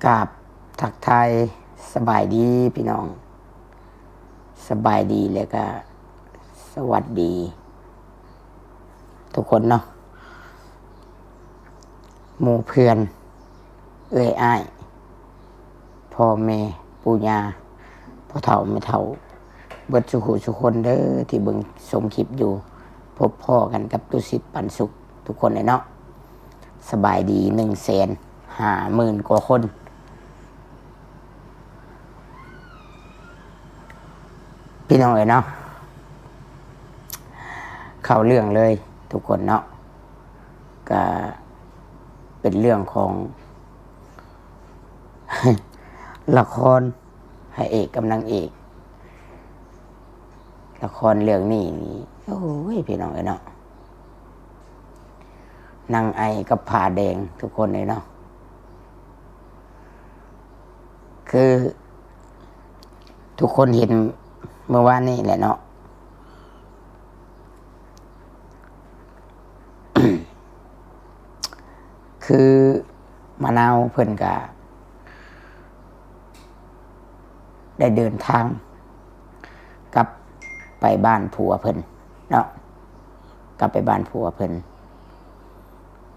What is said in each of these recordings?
ກາບທັກທາຍສະບາຍດີພີ່ນ້ອງ, ສະບາຍດີ ແລະກະສະຫວັດດີທຸກຄົນເນາະ, ໝູ່ເພື່ອນ ເອື້ອຍອ້າຍ ພໍ່ແມ່ ປູ່ຍ່າ ພໍ່ເຖົ້າແມ່ເຖົ້າ ເບິດສູ່ຜູ້ສູ່ຄົນເດີ ທີ່ເບິ່ງຊົມຄລິບຢູ່. ພົບພໍ້ກັນກັບຕຸສິດ ປັນສຸກ ທຸກຄົນເລີຍເນາະ. ສະບາຍດີ ໜຶ່ງແສນຫ້າໝື່ນກວ່າຄົນ ພີ່ນ້ອງເອີຍເນາະ. ເຂົ້າເລື່ອງເລີຍທຸກຄົນເນາະ, ກະເປັນເລື່ອງຂອງ ລະຄອນ ພະເອກກັບນາງເອກ. ລະຄອນເລື່ອງນີ້ນີ້ ໂອ້ຍ ພີ່ນ້ອງເອີຍເນາະ, ນາງໄອກັບຜາແດງ ທຸກຄົນເອີຍເນາະ. ຄືທຸກຄົນເຫັນເມື່ອວານນີ້ແຫຼະເນາະ, ຄືມະນາວເພິ່ນກະໄດ້ເດີນທາງກັບໄປບ້ານຜົວເພິ່ນເນາະ, ກັບໄປບ້ານຜົວເພິ່ນ.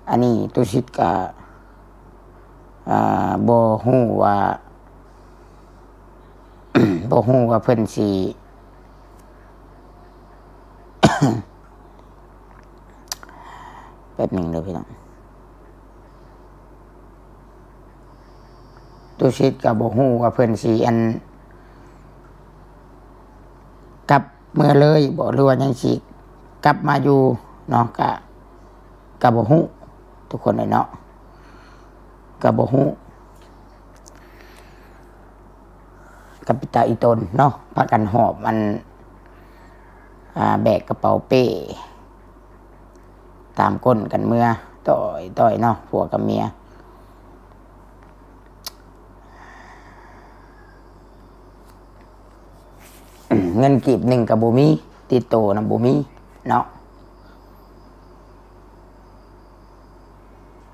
ອັນນີ້ຕຸສິດກະ ອ່າ ບໍ່ຮູ້ວ່າ ບໍ່ຮູ້ວ່າເພິ່ນຊິ ແປັບໜຶ່ງເດີພີ່ນ້ອງ, ຕຸສິດກະບໍ່ຮູ້ວ່າເພິ່ນຊິ ອັນ ກັບເມືອເລີຍບໍ່ ຫຼືວ່າຍັງຊິກັບມາຢູ່ເນາະ, ກະ ກະບໍ່ຮູ້ທຸກຄົນເອີຍເນາະ, ກະບໍ່ຮູ້. ກັບອີຕາອີຕົນເນາະ ພາກັນຫອບ ອັນ ອ່າ ແບກກະເປົາເປ້ ຕາມກົ້ນກັນເມືອ ຕ້ອຍໆ ເນາະ ຜົວກັບເມຍ. ເງິນກີບໜຶ່ງກໍບໍ່ມີ ຕິດໂຕນຳບໍ່ມີເນາະ,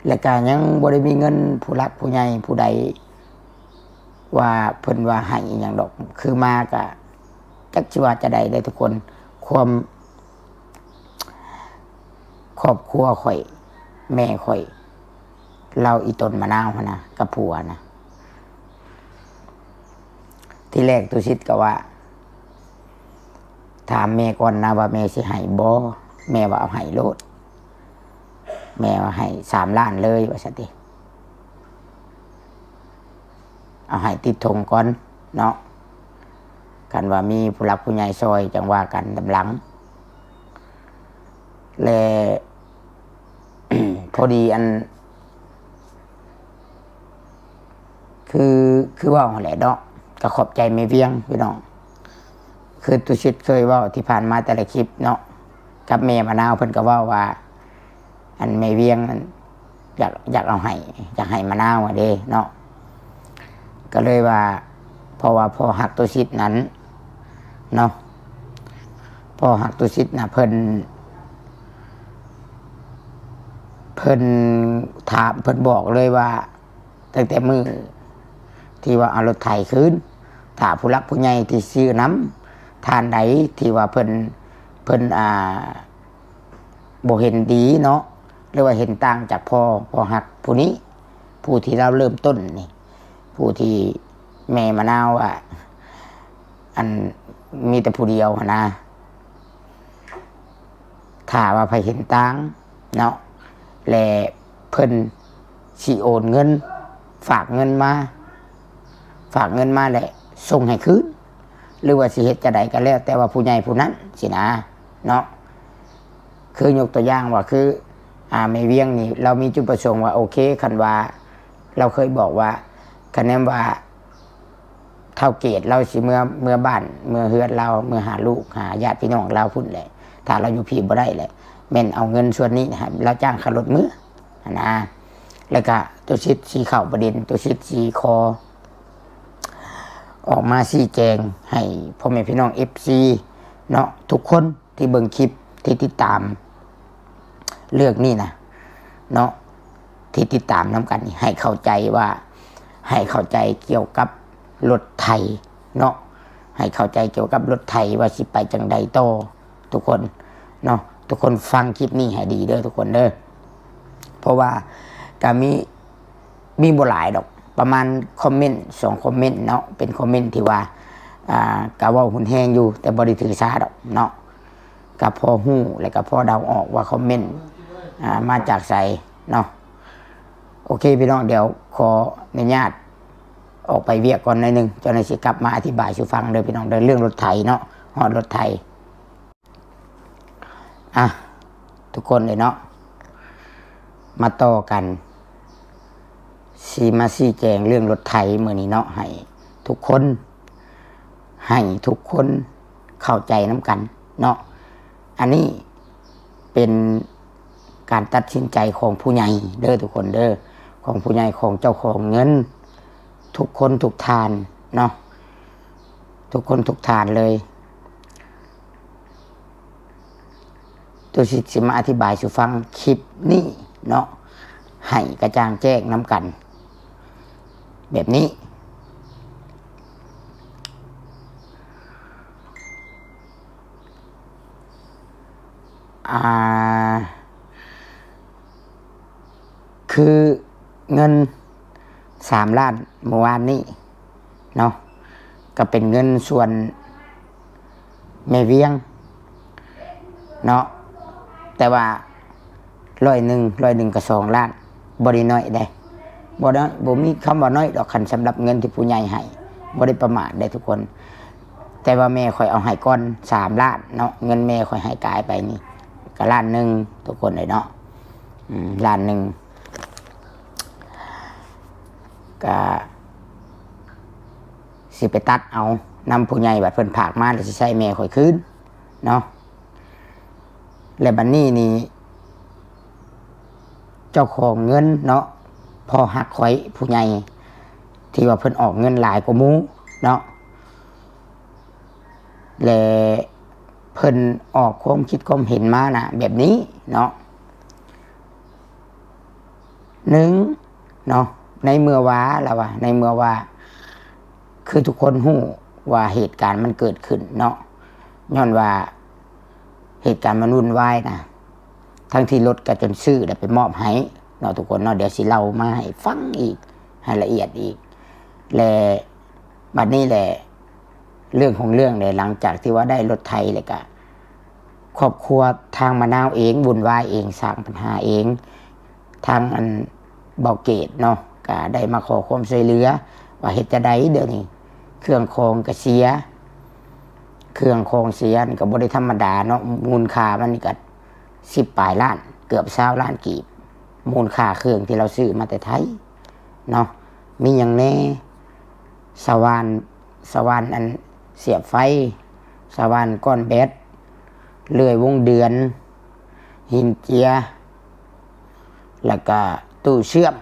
ແລະກະຍັງບໍ່ໄດ້ມີເງິນຜູ້ຫຼັກຜູ້ໃຫຍ່ຜູ້ໃດວ່າເພິ່ນວ່າໃຫ້ອີ່ຫຍັງດອກ, ຄືມາກະຈັກຊິວ່າຈະໃດເດ້ທຸກຄົນ. ຄວາມ ຄອບຄົວຂ້ອຍ ແມ່ຂ້ອຍ ລາວອີ່ຕົນມະນາວຫັ້ນນະ ກັບຜົວນະ, ທີແລກຕຸສິດກໍວ່າ ຖາມແມ່ກ່ອນນະວ່າແມ່ຊິໃຫ້ບໍ່, ແມ່ວ່າເອົາໃຫ້ໂລດ, ແມ່ວ່າໃຫ້ສາມລ້ານເລີຍວ່າຊັ້ນຕິ. ເອົາໃຫ້ຕິດຖົງກ່ອນເນາະ, ຄັນວ່າມີຜູ້ຫຼັກຜູ້ໃຫຍ່ຊ່ອຍຈັ່ງວ່າກັນຕາມຫຼັງ. ແລະ ພໍດີອັນ ຄື ຄືເວົ້າຫັ້ນແຫຼະເນາະ, ກໍຂອບໃຈແມ່ວຽງພີ່ນ້ອງ. ຄືຕຸສິດເຄີຍເວົ້າທີ່ຜ່ານມາແຕ່ລະຄລິບເນາະ, ກັບແມ່ມະນາວເພິ່ນກໍເວົ້າວ່າ ອັນແມ່ວຽງນັ້ນຢາກ ຢາກເອົາໃຫ້ ຢາກໃຫ້ມະນາວຫັ້ນເດ້ເນາະ, ກໍເລີຍວ່າ ເພາະວ່າພໍ່ຮັກຕຸສິດນັ້ນເນາະ, ພໍ່ຮັກຕຸສິດນະ ເພິ່ນ ເພິ່ນຖາມ ເພິ່ນບອກເລີຍວ່າ ຕັ້ງແຕ່ມື້ທີ່ວ່າເອົາລົດໄຖຄືນ, ຖ້າຜູ້ຫຼັກຜູ້ໃຫຍ່ທີ່ຊື້ນຳ ທ່ານໃດທີ່ວ່າເພິ່ນ ເພິ່ນ ອ່າ ບໍ່ເຫັນດີເນາະ ຫຼືວ່າເຫັນຕ່າງຈາກພໍ່ ພໍ່ຮັກຜູ້ນີ້ ຜູ້ທີ່ລາວເລີ່ມຕົ້ນນີ້ ຜູ້ທີ່ແມ່ມະນາວວ່າ ອັນ ມີແຕ່ຜູ້ດຽວຫັ້ນນະ, ຖ້າວ່າໃຜເຫັນຕ່າງເນາະ ແລະ ເພິ່ນຊິໂອນເງິນ ຝາກເງິນມາ ຝາກເງິນມາ ແລະ ສົ່ງໃຫ້ຄືນ ຫຼືວ່າຊິເຮັດຈັ່ງໃດກໍແລ້ວແຕ່ວ່າຜູ້ໃຫຍ່ຜູ້ນັ້ນຊີ້ນະເນາະ. ຄືຍົກຕົວຢ່າງວ່າ ຄື ອາ ແມ່ວຽງນີ້ ລາວມີຈຸດປະສົງວ່າ ໂອເຄ ຄັນວ່າ ລາວເຄີຍບອກວ່າ ຄະແນນວ່າ ທ້າວເກດລາວຊິເມືອ ເມືອບ້ານ ເມືອເຮືອນລາວ ເມືອຫາລູກຫາຍາດພີ່ນ້ອງລາວພຸ້ນແຫຼະ, ຖ້າລາວຢູ່ພີ້ບໍ່ໄດ້ແຫຼະ ແມ່ນເອົາເງິນສ່ວນນີ້ໃຫ້ລາວຈ້າງຄ່າລົດເມືອຫັ້ນນະ. ແລ້ວກະຕຸສິດຊິເຂົ້າປະເດັນ ຕຸສິດຊິຂໍອອກມາຊີ້ແຈງໃຫ້ພໍ່ແມ່ພີ່ນ້ອງເອັຟຊີເນາະ ທຸກຄົນ ທີ່ເບິ່ງຄລິບ ທີ່ຕິດຕາມເລື່ອງນີ້ນະເນາະ ທີ່ຕິດຕາມນຳກັນນີ້ ໃຫ້ເຂົ້າໃຈວ່າ ໃຫ້ເຂົ້າໃຈກ່ຽວກັບລົດໄຖເນາະ, ໃຫ້ເຂົ້າໃຈກ່ຽວກັບລົດໄຖວ່າຊິໄປຈັ່ງໃດຕໍ່ ທຸກຄົນເນາະ. ທຸກຄົນຟັງຄລິບນີ້ໃຫ້ດີເດີ ທຸກຄົນເດີ, ເພາະວ່າກະມີ ມີບໍ່ຫຼາຍດອກ ປະມານຄອມເມັນສອງຄອມເມັນເນາະ, ເປັນຄອມເມັນທີ່ວ່າ ອ່າ ກະເວົ້າຮຸນແຮງຢູ່ ແຕ່ບໍ່ໄດ້ຖືສາດອກເນາະ, ກະພໍຮູ້ ແລະ ກະພໍເດົາອອກວ່າຄອມເມັນ ອ່າ ມາຈາກໃສເນາະ. ໂອເຄພີ່ນ້ອງ, ດຽວຂໍອະນຸຍາດອອກໄປວຽກກ່ອນໜ້ອຍໜຶ່ງ, ເຈົ້າໜ້າທີ່ຊິກັບມາອະທິບາຍສູ່ຟັງເດີພີ່ນ້ອງເດີ, ເລື່ອງລົດໄຖເນາະ, ຮອດລົດໄຖ. ອ່ະ ທຸກຄົນເອີຍເນາະ, ມາຕໍ່ກັນ ຊິມາຊີ້ແຈງເລື່ອງລົດໄຖມື້ນີ້ເນາະ ໃຫ້ທຸກຄົນ ໃຫ້ທຸກຄົນເຂົ້າໃຈນຳກັນເນາະ. ອັນນີ້ເປັນການຕັດສິນໃຈຂອງຜູ້ໃຫຍ່ເດີ ທຸກຄົນເດີ, ຂອງຜູ້ໃຫຍ່ ຂອງເຈົ້າຂອງເງິນ ທຸກຄົນທຸກທ່ານເນາະ, ທຸກຄົນທຸກທ່ານເລີຍ. ຕຸສິດຊິມາອະທິບາຍສູ່ຟັງຄລິບນີ້ເນາະ ໃຫ້ກະຈ່າງແຈ້ງນຳກັນແບບນີ້. ອ່າ ຄືເງິນສາມລ້ານມື້ວານນີ້ເນາະ ກໍເປັນເງິນສ່ວນແມ່ວຽງເນາະ, ແຕ່ວ່າຮ້ອຍໜຶ່ງ ຮ້ອຍໜຶ່ງກໍສອງລ້ານ ບໍ່ໄດ້ໜ້ອຍເດ້, ບໍ່ໄດ້ ບໍ່ມີຄຳວ່າໜ້ອຍດອກ ຄັນສຳລັບເງິນທີ່ຜູ້ໃຫຍ່ໃຫ້ ບໍ່ໄດ້ປະໝາດເດ້ທຸກຄົນ. ແຕ່ວ່າແມ່ຂ້ອຍເອົາໃຫ້ກ່ອນສາມລ້ານເນາະ, ເງິນແມ່ຂ້ອຍໃຫ້ກາຍໄປນີ້ກໍລ້ານໜຶ່ງ ທຸກຄົນເອີຍເນາະ, ອືມ ລ້ານໜຶ່ງ ກະຊິໄປຕັດເອົານຳຜູ້ໃຫຍ່ ບັດເພິ່ນຝາກມາແລ້ວຊິໃຊ້ແມ່ຂ້ອຍຄືນເນາະ. ແລະບັດນີ້ນີ້ ເຈົ້າຂອງເງິນເນາະ ພໍ່ຮັກຂ້ອຍ ຜູ້ໃຫຍ່ ທີ່ວ່າເພິ່ນອອກເງິນຫຼາຍກວ່າໝູ່ເນາະ ແລະເພິ່ນອອກຄວາມຄິດຄວາມເຫັນມານະແບບນີ້ເນາະ. ໜຶ່ງເນາະ ໃນເມື່ອວ່າ ລາວວ່າ ໃນເມື່ອວ່າ ຄືທຸກຄົນຮູ້ວ່າເຫດການມັນເກີດຂຶ້ນເນາະ, ຍ້ອນວ່າເຫດການມັນວຸ່ນວາຍນະ, ທັງທີ່ລົດກະຈົນຊື້ແລ້ວໄປມອບໃຫ້ເນາະ ທຸກຄົນເນາະ. ດຽວຊິເລົ່າມາໃຫ້ຟັງອີກ ໃຫ້ລະອຽດອີກ. ແລະບັດນີ້ແຫຼະ ເລື່ອງຂອງເລື່ອງແຫຼະ ຫຼັງຈາກທີ່ວ່າໄດ້ລົດໄຖແລ້ວກະ ຄອບຄົວທາງມະນາວເອງວຸ່ນວາຍເອງ ສ້າງບັນຫາເອງ, ທາງອັນເບົາເກດເນາະ ກະໄດ້ມາຂໍຄວາມຊ່ວຍເຫຼືອວ່າເຮັດຈັ່ງໃດ ດຽວນີ້ເຄື່ອງຂອງກະເສຍ, ເຄື່ອງຂອງເສຍນີ້ກະບໍ່ໄດ້ທຳມະດາເນາະ, ມູນຄ່າມັນນີ້ກະສິບປາຍລ້ານ ເກືອບຊາວລ້ານກີບ ມູນຄ່າເຄື່ອງທີ່ລາວຊື້ມາແຕ່ໄທເນາະ. ມີຫຍັງແດ່? ສະຫວ່ານ ສະຫວ່ານອັນສຽບໄຟ, ສະຫວ່ານກ້ອນແບັດ, ເລື່ອຍວົງເດືອນ, ຫີນເຈຍ ແລ້ວກະຕູ້ເຊື່ອມ,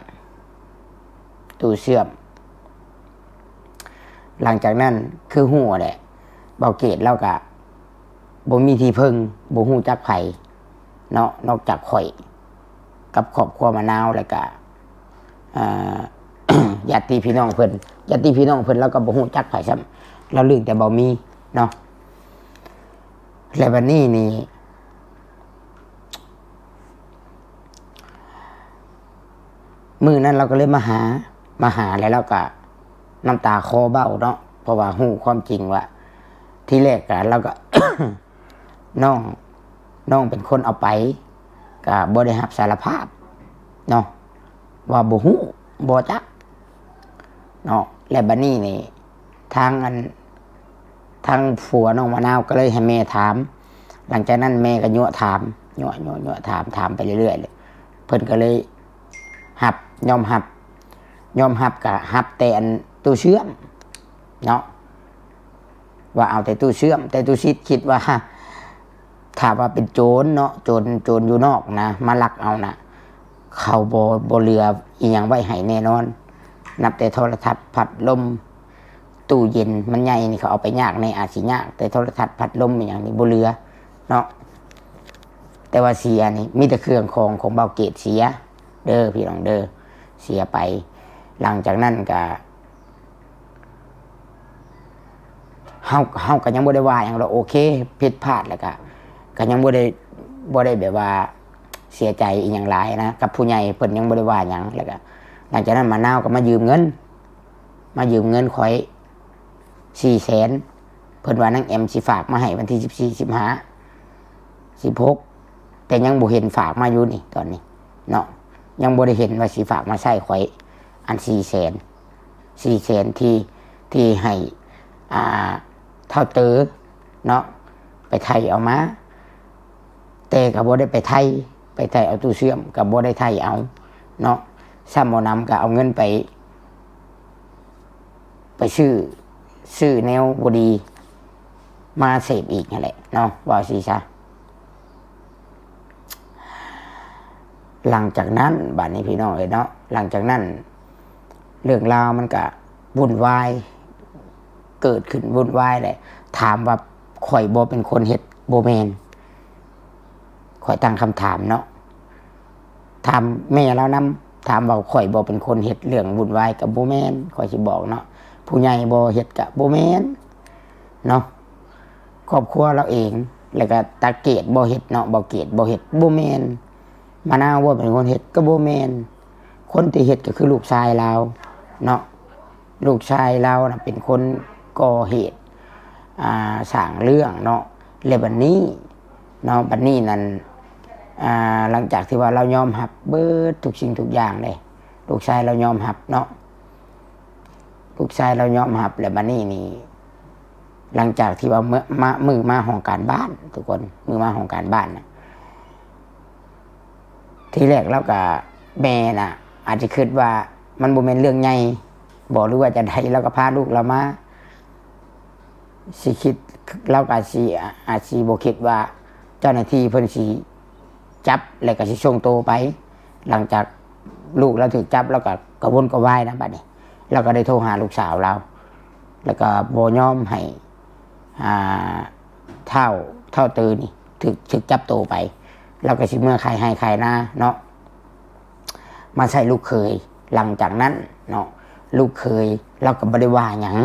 ຕູ້ເຊື່ອມ. ຫຼັງຈາກນັ້ນຄືຮູ້ແຫຼະ ເບົາເກດລາວກະບໍ່ມີທີ່ເພິ່ງ, ບໍ່ຮູ້ຈັກໃຜເນາະ ນອກຈາກຂ້ອຍ ກັບຄອບຄົວມະນາວ ແລ້ວກະ ອ່າ ຍາດຕິພີ່ນ້ອງເພິ່ນ, ຍາດຕິພີ່ນ້ອງເພິ່ນລາວກໍບໍ່ຮູ້ຈັກໃຜຊ້ຳ, ລາວລຶ້ງແຕ່ເບົາມີເນາະ. ແລ້ວບັດນີ້ນີ້ ມື້ນັ້ນລາວກໍເລີຍມາຫາ, ມາຫາແລ້ວລາວກໍນ້ຳຕາຄໍເບົ້າເນາະ, ເພາະວ່າຮູ້ຄວາມຈິງວ່າ ທີແລກກະລາວກໍ ນ້ອງ ນ້ອງເປັນຄົນເອົາໄປ ກະບໍ່ໄດ້ຮັບສາລະພາບເນາະ ວ່າບໍ່ຮູ້ ບໍ່ຈັກເນາະ. ແລະບັດນີ້ນີ້ ທາງອັນ ທາງຜົວນ້ອງມະນາວກໍເລີຍໃຫ້ແມ່ຖາມ, ຫຼັງຈາກນັ້ນແມ່ກໍຍົວະຖາມ ຍົວະ ຍົວະ ຍົວະຖາມ ຖາມໄປເລື້ອຍໆ ເພິ່ນກໍເລີຍຮັບ ຍອມຮັບ ຍອມຮັບ ກໍຮັບແຕ່ອັນຕູ້ເຊື່ອມເນາະ ວ່າເອົາແຕ່ຕູ້ເຊື່ອມ, ແຕ່ຕຸສິດຄິດວ່າ ຖ້າວ່າເປັນໂຈນເນາະ ໂຈນ ໂຈນຢູ່ນອກນະ ມາລັກເອົານະ ເຂົາບໍ່ ບໍ່ເຫຼືອອີ່ຫຍັງໄວ້ໃຫ້ແນ່ນອນ, ນັບແຕ່ໂທລະທັດ ພັດລົມ ຕູ້ເຢັນ ມັນໃຫຍ່ນີ້ ເຂົາເອົາໄປຍາກແດ່ ອາດຊິຍາກ, ແຕ່ໂທລະທັດ ພັດລົມ ອີ່ຫຍັງນີ້ບໍ່ເຫຼືອເນາະ. ແຕ່ວ່າເສຍນີ້ ມີແຕ່ເຄື່ອງຂອງຂອງບ່າວເກດເສຍເດີພີ່ນ້ອງເດີ, ເສຍໄປ. ຫຼັງຈາກນັ້ນກະ ເຮົາ ເຮົາກໍຍັງບໍ່ໄດ້ວ່າຫຍັງດອກ ໂອເຄ ຜິດພາດແລ້ວກະ ກໍຍັງບໍ່ໄດ້ ບໍ່ໄດ້ແບບວ່າເສຍໃຈອີ່ຫຍັງຫຼາຍນະ ກັບຜູ້ໃຫຍ່ເພິ່ນຍັງບໍ່ໄດ້ວ່າຫຍັງ. ແລ້ວກະຫຼັງຈາກນັ້ນ ມະນາວກໍມາຢືມເງິນ ມາຢືມເງິນຂ້ອຍສີ່ແສນ ເພິ່ນວ່ານາງແອມຊິຝາກມາໃຫ້ວັນທີສິບສີ່ ສິບຫ້າ ສິບຫົກ ແຕ່ຍັງບໍ່ເຫັນຝາກມາຢູ່ນີ້ຕອນນີ້ເນາະ ຍັງບໍ່ໄດ້ເຫັນວ່າຊິຝາກມາໃຊ້ຂ້ອຍ ອັນສີ່ແສນ ສີ່ແສນທີ່ ທີ່ໃຫ້ ອ່າ ທ້າວເຕີເນາະ ໄປໄຖ່ເອົາມາ ແຕ່ກໍບໍ່ໄດ້ໄປໄຖ່ ໄປໄຖ່ເອົາຕູ້ເຊື່ອມ ກໍບໍ່ໄດ້ໄຖ່ເອົາເນາະ ຊ້ຳບໍ່ນຳກໍເອົາເງິນໄປ ໄປຊື້ ຊື້ແນວບໍ່ດີມາເສບອີກຫັ້ນແຫຼະເນາະ ເວົ້າຊີ້ຊະ. ຫຼັງຈາກນັ້ນ ບາດນີ້ພີ່ນ້ອງເອີຍເນາະ ຫຼັງຈາກນັ້ນ ເລື່ອງລາວມັນກະວຸ່ນວາຍ ເກີດຂຶ້ນວຸ່ນວາຍແຫຼະ. ຖາມວ່າຂ້ອຍບໍ່ເປັນຄົນເຮັດ? ບໍ່ແມ່ນ. ຂ້ອຍຕັ້ງຄຳຖາມເນາະ ຖາມແມ່ລາວນຳ ຖາມວ່າຂ້ອຍບໍ່ເປັນຄົນເຮັດເລື່ອງວຸ່ນວາຍ? ກໍບໍ່ແມ່ນ ຂ້ອຍຊິບອກເນາະ ຜູ້ໃຫຍ່ບໍ່ເຮັດກໍບໍ່ແມ່ນເນາະ ຄອບຄົວລາວເອງ. ແລ້ວກໍຕາເກດບໍ່ເຮັດເນາະ ບໍ່ເກດບໍ່ເຮັດ ບໍ່ແມ່ນ. ມະນາວບໍ່ເປັນຄົນເຮັດ ກໍບໍ່ແມ່ນ. ຄົນທີ່ເຮັດກໍຄືລູກຊາຍລາວເນາະ ລູກຊາຍລາວນະເປັນຄົນກໍ່ເຫດ ອ່າ ສ້າງເລື່ອງເນາະ. ແລ້ວບັດນີ້ເນາະ ບັດນີ້ນັ້ນ ອ່າ ຫຼັງຈາກທີ່ວ່າລາວຍອມຮັບເບິດທຸກສິ່ງທຸກຢ່າງເດ້ ລູກຊາຍລາວຍອມຮັບເນາະ ລູກຊາຍລາວຍອມຮັບ. ແລ້ວບັດນີ້ນີ້ ຫຼັງຈາກທີ່ວ່າເມື່ອ ມາ ມື້ມາຫ້ອງການບ້ານ ທຸກຄົນ ມື້ມາຫ້ອງການບ້ານນະ ທີແລກລາວກະ ແມ່ນະ ອາດຈະຄິດວ່າມັນບໍ່ແມ່ນເລື່ອງໃຫຍ່ບໍ ຫຼືວ່າຈັ່ງໃດ ລາວກໍພາລູກລາວມາ ຊິຄິດ ລາວກໍອາດຊິ ອາດຊິບໍ່ຄິດວ່າເຈົ້າໜ້າທີ່ເພິ່ນຊິຈັບ ແລ້ວກໍຊິສົ່ງໂຕໄປ. ຫຼັງຈາກລູກລາວຖືກຈັບ ລາວກໍກະວົນກະວາຍນະ ບັດນີ້ລາວກໍໄດ້ໂທຫາລູກສາວລາວ ແລ້ວກໍບໍ່ຍອມໃຫ້ ອ່າ ທ້າວ ທ້າວເຕີນີ້ຖືກ ຖືກຈັບໂຕໄປ ລາວກໍຊິເມືອຂາຍໄຮ່ຂາຍນາເນາະ ມາໃຊ້ລູກເຂີຍ. ຫຼັງຈາກນັ້ນເນາະ ລູກເຂີຍລາວກໍບໍ່ໄດ້ວ່າຫຍັງ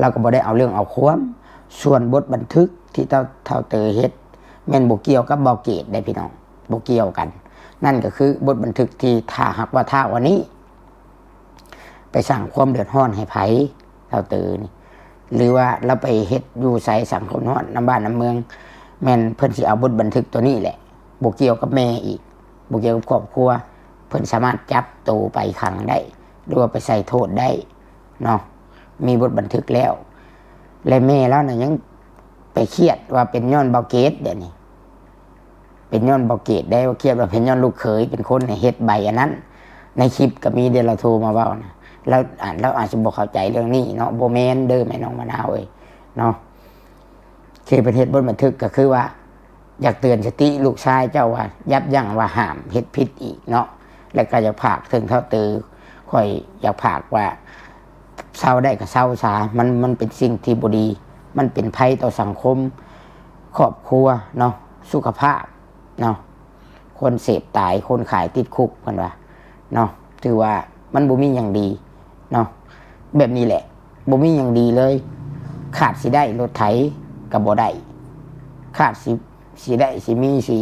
ລາວກໍບໍ່ໄດ້ເອົາເລື່ອງເອົາຄວາມ. ສ່ວນບົດບັນທຶກທີ່ທ້າວ ທ້າວເຕີເຮັດ ແມ່ນບໍ່ກ່ຽວກັບເບົາເກດເດ້ພີ່ນ້ອງ ບໍ່ກ່ຽວກັນ. ນັ້ນກໍຄືບົດບັນທຶກທີ່ ຖ້າຫາກວ່າທ້າວອັນນີ້ ໄປສ້າງຄວາມເດືອດຮ້ອນໃຫ້ໃຜ ທ້າວເຕີນີ້ ຫຼືວ່າລາວໄປເຮັດຢູ່ໃສ ສ້າງຄວາມເດືອດຮ້ອນນຳບ້ານນຳເມືອງ ແມ່ນເພິ່ນຊິເອົາບົດບັນທຶກໂຕນີ້ແຫຼະ ບໍ່ກ່ຽວກັບແມ່ອີກ ບໍ່ກ່ຽວກັບຄອບຄົວ ເພິ່ນສາມາດຈັບໂຕໄປຂັງໄດ້ ຫຼືວ່າໄປໃສ່ໂທດໄດ້ເນາະ ມີບົດບັນທຶກແລ້ວ. ແລະແມ່ລາວນະຍັງໄປຄຽດວ່າເປັນຍ້ອນເບົາເກດ ດຽວນີ້ ເປັນຍ້ອນເບົາເກດໄດ້ ຄຽດວ່າເປັນຍ້ອນລູກເຂີຍເປັນຄົນໃຫ້ເຮັດໃບອັນນັ້ນ. ໃນຄລິບກໍມີເດ້ ລາວໂທມາເວົ້ານະ ລາວ ອາ ລາວອາດຈະບໍ່ເຂົ້າໃຈເລື່ອງນີ້ເນາະ. ບໍ່ແມ່ນເດີ້ແມ່ນ້ອງມະນາວເອີຍເນາະ ທີ່ເພິ່ນເຮັດບົດບັນທຶກກໍຄືວ່າ ຢາກເຕືອນສະຕິລູກຊາຍເຈົ້າວ່າ ຢັບຢັ້ງວ່າຫ້າມເຮັດຜິດອີກເນາະ. ແລ້ວກໍຢາກຝາກເຖິງທ້າວເຕີ ຂ້ອຍຢາກຝາກວ່າ ເຊົາໄດ້ກໍເຊົາຊະ ມັນ ມັນເປັນສິ່ງທີ່ບໍ່ດີ ມັນເປັນໄພຕໍ່ສັງຄົມ ຄອບຄົວເນາະ ສຸຂະພາບເນາະ. ຄົນເສບຕາຍ ຄົນຂາຍຕິດຄຸກ ເພິ່ນວ່າເນາະ ຖືວ່າມັນບໍ່ມີຫຍັງດີເນາະ. ແບບນີ້ແຫຼະ ບໍ່ມີຫຍັງດີເລີຍ ຂາດຊິໄດ້ລົດໄຖກໍບໍ່ໄດ້ ຂາດຊິ ຊິໄດ້ ຊິມີ ຊິ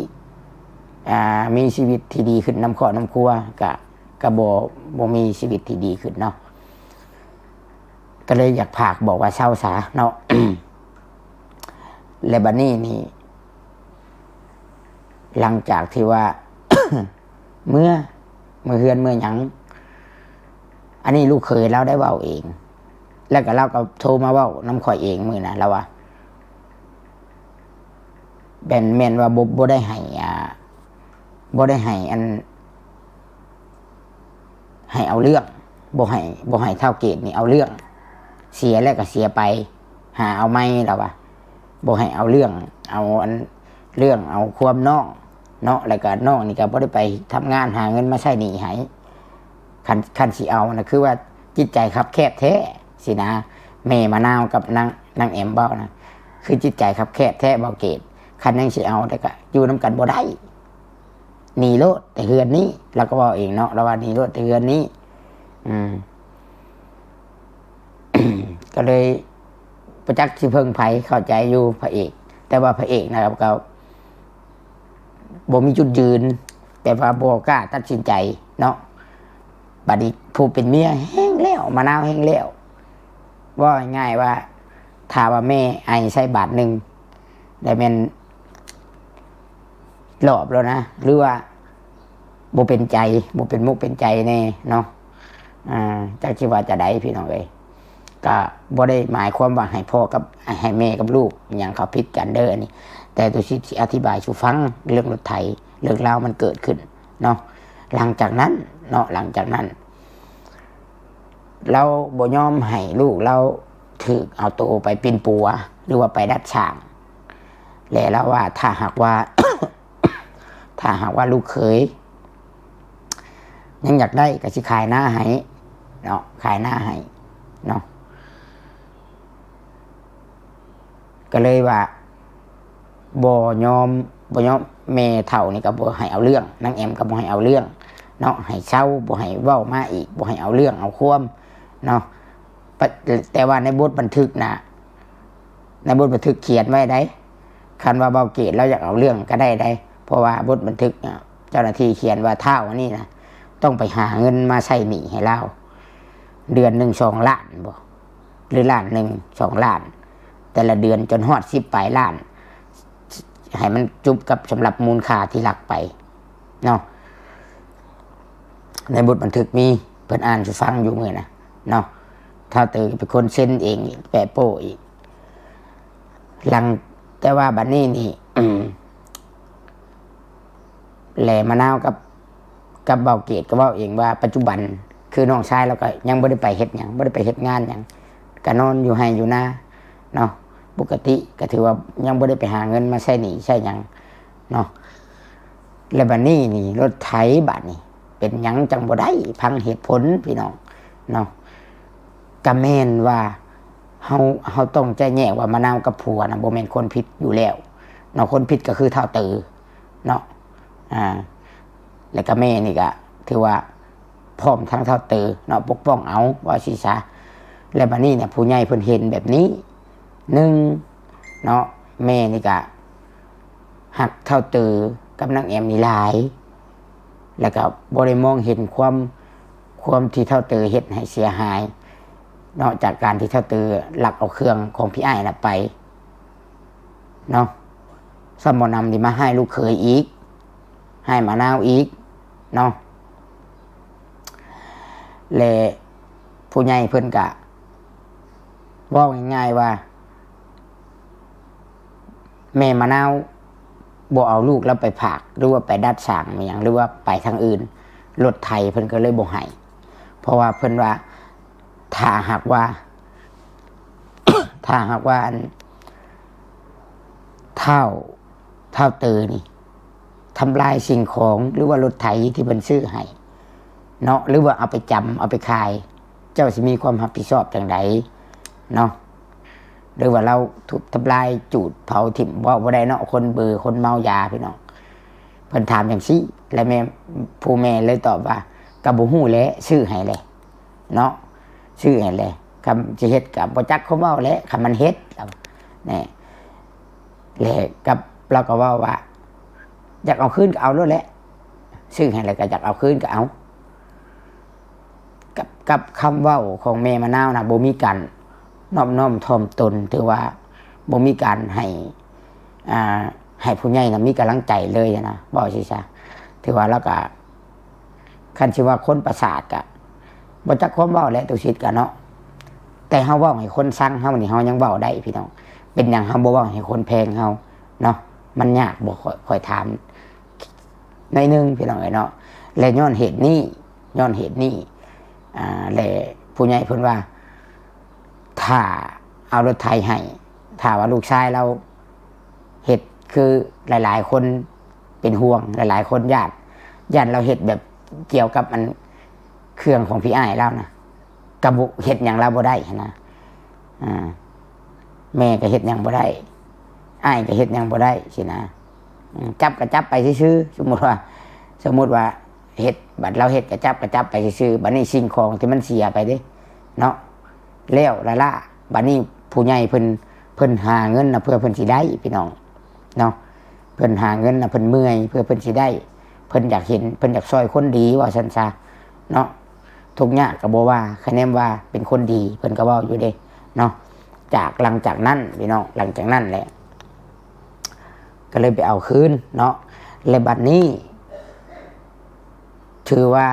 ອ່າ ມີຊີວິດທີ່ດີຂຶ້ນນຳຄອບນຳຄົວ ກະ ກະບໍ່ ບໍ່ມີຊີວິດທີ່ດີຂຶ້ນເນາະ. ກໍເລີຍຢາກຝາກບອກວ່າເຊົາຊະເນາະ. ແລະບັດນີ້ນີ້ ຫຼັງຈາກທີ່ວ່າ ເມືອ ເມືອເຮືອນເມືອຫຍັງ ອັນນີ້ລູກເຂີຍລາວໄດ້ເວົ້າເອງ ແລ້ວກໍລາວກໍໂທມາເວົ້ານຳຂ້ອຍເອງມື້ນັ້ນ ລາວວ່າ ແມ່ນ ແມ່ນວ່າບໍ່ ບໍ່ໄດ້ໃຫ້ ອ່າ ບໍ່ໄດ້ໃຫ້ອັນ ໃຫ້ເອົາເລື່ອງ ບໍ່ໃຫ້ ບໍ່ໃຫ້ທ້າວເກດນີ້ເອົາເລື່ອງ ເສຍແລ້ວກໍເສຍໄປ ຫາເອົາໃໝ່ ລາວວ່າ ບໍ່ໃຫ້ເອົາເລື່ອງ ເອົາອັນ ເລື່ອງເອົາຄວາມນ້ອງເນາະ. ແລ້ວກໍນ້ອງນີ້ກໍບໍ່ໄດ້ໄປທຳງານຫາເງິນມາໃຊ້ໜີ້ໃຫ້. ຄັນ ຄັນຊິເອົານະ ຄືວ່າຈິດໃຈຄັບແຄບແທ້ຊີ້ນະ ແມ່ມະນາວກັບນາງ ນາງແອມເວົ້ານະ ຄືຈິດໃຈຄັບແຄບແທ້ ເບົາເກດ. ຄັນຍັງຊິເອົາ ແລ້ວກໍຢູ່ນຳກັນບໍ່ໄດ້ ໜີໂລດແຕ່ເຮືອນນີ້ ລາວກໍເວົ້າເອງເນາະ ລາວວ່າໜີໂລດແຕ່ເຮືອນນີ້ ອືມ ກໍເລີຍບໍ່ຈັກຊິເພິ່ງໃຜ. ເຂົ້າໃຈຢູ່ພະເອກ ແຕ່ວ່າພະເອກນະ ກໍບໍ່ມີຈຸດຢືນ ແຕ່ວ່າບໍ່ກ້າຕັດສິນໃຈເນາະ. ບັດນີ້ຜູ້ເປັນເມຍແຮງແລ້ວ ມະນາວແຮງແລ້ວ. ເວົ້າງ່າຍໆວ່າ ຖ້າວ່າແມ່ໃຫ້ໃຊ້ບາດໜຶ່ງ ໄດ້ແມ່ນຫຼອບແລ້ວນະ ຫຼືວ່າບໍ່ເປັນໃຈ ບໍ່ເປັນມຸກເປັນໃຈແນ່ເນາະ. ອ່າ ຈັກຊິວ່າຈະໃດພີ່ນ້ອງເອີຍ. ກະບໍ່ໄດ້ໝາຍຄວາມວ່າໃຫ້ພໍ່ກັບ ໃຫ້ແມ່ກັບລູກຫຍັງເຂົາຜິດກັນເດີ ອັນນີ້ ແຕ່ຕຸສິດຊິອະທິບາຍສູ່ຟັງເລື່ອງລົດໄຖ ເລື່ອງລາວມັນເກີດຂຶ້ນເນາະ. ຫຼັງຈາກນັ້ນເນາະ ຫຼັງຈາກນັ້ນ ລາວບໍ່ຍອມໃຫ້ລູກລາວຖືກເອົາໂຕໄປປິ່ນປົວ ຫຼືວ່າໄປດັດສ້າງ ແລະ ລາວວ່າຖ້າຫາກວ່າ ຖ້າຫາກວ່າລູກເຂີຍຍັງຢາກໄດ້ ກໍຊິຂາຍນາໃຫ້ເນາະ ຂາຍນາໃຫ້ເນາະ. ກໍເລີຍວ່າບໍ່ຍອມ ບໍ່ຍອມ ແມ່ເຖົ້ານີ້ກໍບໍ່ໃຫ້ເອົາເລື່ອງ ນາງແອມກໍບໍ່ໃຫ້ເອົາເລື່ອງເນາະ ໃຫ້ເຊົາ ບໍ່ໃຫ້ເວົ້າມາອີກ ບໍ່ໃຫ້ເອົາເລື່ອງເອົາຄວາມເນາະ. ແຕ່ວ່າໃນບົດບັນທຶກນະ ໃນບົດບັນທຶກຂຽນໄວ້ໃດ໋ ຄັນວ່າເບົາເກດລາວຢາກເອົາເລື່ອງກໍໄດ້ໃດ໋ ເພາະວ່າບົດບັນທຶກເຈົ້າໜ້າທີ່ຂຽນວ່າທ້າວອັນນີ້ນະ ຕ້ອງໄປຫາເງິນມາໃຊ້ໜີ້ໃຫ້ລາວ ເດືອນໜຶ່ງສອງລ້ານບໍ ຫຼືລ້ານໜຶ່ງ ສອງລ້ານ ແຕ່ລະເດືອນຈົນຮອດສິບປາຍລ້ານ ໃຫ້ມັນຈົບກັບສຳລັບມູນຄ່າທີ່ລັກໄປເນາະ. ໃນບົດບັນທຶກມີ ເພິ່ນອ່ານສູ່ຟັງຢູ່ມື້ນະເນາະ. ທ້າວເຕີເປັນຄົນເຊັນເອງອີກ ແປະໂປ້ອີກ. ຫຼັງ ແຕ່ວ່າບັດນີ້ນີ້ ແລະ ມະນາວກັບ ກັບເບົາເກດກໍເວົ້າເອງວ່າ ປັດຈຸບັນຄືນ້ອງຊາຍລາວກໍຍັງບໍ່ໄດ້ໄປເຮັດຫຍັງ ບໍ່ໄດ້ໄປເຮັດງານຫຍັງ ກໍນອນຢູ່ໄຮ່ຢູ່ນາເນາະ ປົກກະຕິ ກໍຖືວ່າຍັງບໍ່ໄດ້ໄປຫາເງິນມາໃຊ້ໜີ້ໃຊ້ຫຍັງເນາະ. ແລະ ບັດນີ້ນີ້ລົດໄຖ ບັດນີ້ເປັນຫຍັງຈັ່ງບໍ່ໄດ້ ຟັງເຫດຜົນພີ່ນ້ອງເນາະ. ກະແມ່ນວ່າເຮົາ ເຮົາຕ້ອງຈະແຍກວ່າມະນາວກັບຜົວນະ ບໍ່ແມ່ນຄົນຜິດຢູ່ແລ້ວເນາະ. ຄົນຜິດກໍຄືທ້າວເຕີເນາະ ອ່າ ແລະກະແມ່ນີ້ກະຖືວ່າພ້ອມທັງທ້າວເຕີເນາະ ປົກປ້ອງເອົາ ວ່າຊີ້ຊະ. ແລະບັດນີ້ນະ ຜູ້ໃຫຍ່ເພິ່ນເຫັນແບບນີ້ ໜຶ່ງເນາະ ແມ່ນີ້ກະຮັກທ້າວເຕີກັບນາງແອມນີ້ຫຼາຍ ແລະກະບໍ່ໄດ້ມອງເຫັນຄວາມ ຄວາມທີ່ທ້າວເຕີເຮັດໃຫ້ເສຍຫາຍເນາະ ຈາກການທີ່ທ້າວເຕີລັກເອົາເຄື່ອງຂອງພີ່ອ້າຍນະໄປເນາະ. ຊ້ຳບໍ່ນຳນີ້ມາຮ້າຍລູກເຂີຍອີກ ຮ້າຍມະນາວອີກເນາະ. ແລະຜູ້ໃຫຍ່ເພິ່ນກະເວົ້າງ່າຍໆວ່າ ແມ່ມະນາວບໍ່ເອົາລູກລາວໄປຝາກ ຫຼືວ່າໄປດັດສ້າງອີ່ຫຍັງ ຫຼືວ່າໄປທາງອື່ນ ລົດໄຖເພິ່ນກໍເລີຍບໍ່ໃຫ້. ເພາະວ່າເພິ່ນວ່າ ຖ້າຫາກວ່າ ຖ້າຫາກວ່າອັນ ທ້າວ ທ້າວເຕີນີ້ທຳລາຍສິ່ງຂອງ ຫຼືວ່າລົດໄຖທີ່ເພິ່ນຊື້ໃຫ້ເນາະ ຫຼືວ່າເອົາໄປຈຳ ເອົາໄປຂາຍ ເຈົ້າຊິມີຄວາມຮັບຜິດຊອບຈັ່ງໃດເນາະ? ຫຼືວ່າລາວທຸບທຳລາຍ ຈູດເຜົາຖິ້ມ ເວົ້າບໍ່ໄດ້ເນາະ ຄົນເບີ ຄົນເມົາຢາພີ່ນ້ອງ. ເພິ່ນຖາມຈັ່ງຊີ້ ແລະແມ່ ຜູ້ແມ່ເລີຍຕອບວ່າ ກໍບໍ່ຮູ້ແຫຼະ ຊື້ໃຫ້ແຫຼະເນາະ ຊື້ໃຫ້ແຫຼະ ຄຳຊິເຮັດກໍບໍ່ຈັກຄວາມເວົ້າແຫຼະ ຄຳມັນເຮັດ ແນ່ ແລະກັບ ລາວກໍເວົ້າວ່າ ຢາກເອົາຄືນກໍເອົາໂລດແຫຼະ ຊື້ໃຫ້ແລ້ວກໍຢາກເອົາຄືນກໍເອົາ. ກັບ ກັບຄຳເວົ້າຂອງແມ່ມະນາວນະ ບໍ່ມີການນອບນ້ອມຖ່ອມຕົນ ຖືວ່າບໍ່ມີການໃຫ້ ອ່າ ໃຫ້ຜູ້ໃຫຍ່ນະມີກຳລັງໃຈເລີຍນະ ເວົ້າຊີ້ຊະ. ຖືວ່າລາວກະ ຄັນຊິວ່າຄົນປະສາດກະບໍ່ຈັກຄວາມເວົ້າແຫຼະ ຕຸສິດກະເນາະ. ແຕ່ເຮົາເວົ້າໃຫ້ຄົນຊັງເຮົານີ້ ເຮົາຍັງເວົ້າໄດ້ພີ່ນ້ອງ ເປັນຫຍັງເຮົາບໍ່ເວົ້າໃຫ້ຄົນແພງເຮົາເນາະ? ມັນຍາກບໍ່? ຂ້ອຍ ຂ້ອຍຖາມໜ້ອຍໜຶ່ງພີ່ນ້ອງເອີຍເນາະ. ແລະຍ້ອນເຫດນີ້ ຍ້ອນເຫດນີ້ ອ່າ ແລະຜູ້ໃຫຍ່ເພິ່ນວ່າ ຖ້າເອົາລົດໄຖໃຫ້ ຖ້າວ່າລູກຊາຍລາວເຮັດຄືຫຼາຍໆຄົນເປັນຫ່ວງ ຫຼາຍໆຄົນຢ້ານ ຢ້ານລາວເຮັດແບບກ່ຽວກັບອັນເຄື່ອງຂອງພີ່ອ້າຍລາວນະ ກໍບໍ່ ເຮັດຫຍັງລາວບໍ່ໄດ້ຫັ້ນນະ. ອ່າ ແມ່ກໍເຮັດຫຍັງບໍ່ໄດ້ ອ້າຍກໍເຮັດຫຍັງບໍ່ໄດ້ຊີ້ນະ. ອືມ ຈັບກໍຈັບໄປຊື່ໆ ສົມມຸດວ່າ ສົມມຸດວ່າ ເຮັດ ບັດລາວເຮັດກະຈັບກະຈັບໄປຊື່ໆ ບັດນີ້ສິ່ງຂອງທີ່ມັນເສຍໄປເດ້ເນາະ ແລ້ວລະລະ ບັດນີ້ຜູ້ໃຫຍ່ເພິ່ນ ເພິ່ນຫາເງິນນະ ເພື່ອເພິ່ນຊິໄດ້ພີ່ນ້ອງເນາະ ເພິ່ນຫາເງິນນະ ເພິ່ນເມື່ອຍ ເພື່ອເພິ່ນຊິໄດ້ ເພິ່ນຢາກເຫັນ ເພິ່ນຢາກຊ່ອຍຄົນດີ ວ່າຊັ້ນຊະເນາະ ທຸກຍາກກະບໍ່ວ່າ ຄະແນນວ່າເປັນຄົນດີ ເພິ່ນກະເວົ້າຢູ່ເດ້ເນາະ. ຈາກ ຫຼັງຈາກນັ້ນພີ່ນ້ອງ ຫຼັງຈາກນັ້ນແຫຼະ ກະເລີຍໄປເອົາຄືນເນາະ ແລະ ບັດນີ້ ຖືວ່າ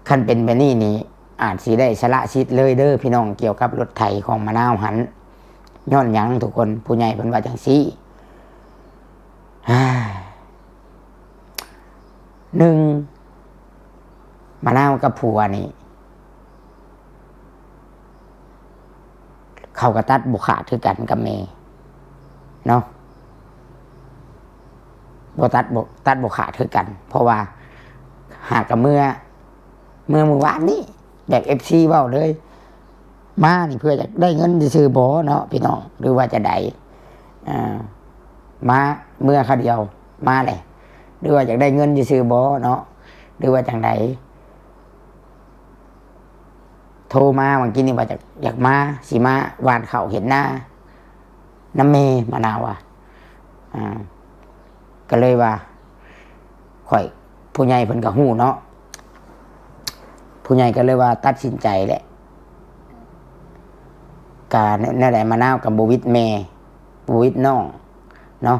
ຄັນເປັນແບບນີ້ນີ້ ອາດຊິໄດ້ສະລະສິດເລີຍເດີພີ່ນ້ອງ ກ່ຽວກັບລົດໄຖຂອງມະນາວຫັ້ນ ຍ້ອນຫຍັງທຸກຄົນ ຜູ້ໃຫຍ່ເພິ່ນວ່າຈັ່ງຊີ້ ໜຶ່ງ ມະນາວກັບຜົວນີ້ ເຂົາກະຕັດບໍ່ຂາດຄືກັນກັບແມ່ເນາະ ບໍ່ຕັດ ບໍ່ ຕັດບໍ່ຂາດຄືກັນ ເພາະວ່າຫາກະເມືອ ເມືອມື້ວານນີ້ ແບບເອັຟຊີເວົ້າເລີຍ ມານີ້ເພື່ອຢາກໄດ້ເງິນຊື່ໆບໍເນາະພີ່ນ້ອງ ຫຼືວ່າຈັ່ງໃດ ອ່າ ມາ ເມືອຄາວດຽວມາແຫຼະ ຫຼືວ່າຢາກໄດ້ເງິນຊື່ໆບໍເນາະ ຫຼືວ່າຈັ່ງໃດ ໂທມາຫວ່າງກີ້ນີ້ວ່າຢາກ ຢາກມາ ຊິມາຫວ່ານເຂົ້າເຮັດນານຳແມ່ ມະນາວວ່າ ອ່າ ກະເລີຍວ່າ ຂ້ອຍ ຜູ້ໃຫຍ່ເພິ່ນກະຮູ້ເນາະ ຜູ້ໃຫຍ່ກະເລີຍວ່າຕັດສິນໃຈແຫຼະ ກະແນວໃດມະນາວກະບໍ່ຫວິດແມ່ ບໍ່ຫວິດນ້ອງເນາະ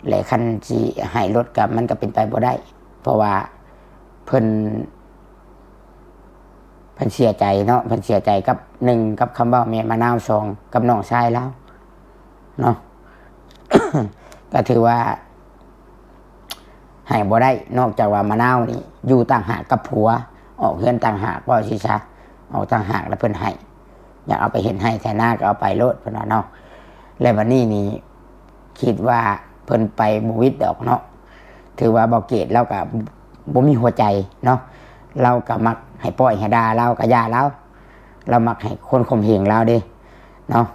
ແລະ ຄັນຊິໃຫ້ລົດກະ ມັນກະເປັນໄປບໍ່ໄດ້ ເພາະວ່າເພິ່ນ ເພິ່ນເສຍໃຈເນາະ ເພິ່ນເສຍໃຈກັບ ໜຶ່ງ ກັບຄຳເວົ້າແມ່ມະນາວ ສອງ ກັບນ້ອງຊາຍລາວເນາະ ກະຖືວ່າໃຫ້ບໍ່ໄດ້ ນອກຈາກວ່າມະນາວນີ້ຢູ່ຕ່າງຫາກກັບຜົວ ອອກເຮືອນຕ່າງຫາກ ເວົ້າຊີ້ຊະ ອອກຕ່າງຫາກແລ້ວເພິ່ນໃຫ້ ຢາກເອົາໄປເຮັດໄຮ່ໄຖນາກະເອົາໄປໂລດ ເພິ່ນວ່າເນາະ ແລະ ບັດນີ້ນີ້ ຄິດວ່າເພິ່ນໄປບໍ່ຫວິດດອກເນາະ ຖືວ່າບ່າວເກດລາວກະບໍ່ມີຫົວໃຈເນາະ ລາວກະມັກໃຫ້ປ້ອຍໃຫ້ດ່າ ລາວກະຢ່າລາວ ລາວມັກໃຫ້ຄົນຂົ່ມເຫງລາວເດ້ເນາະ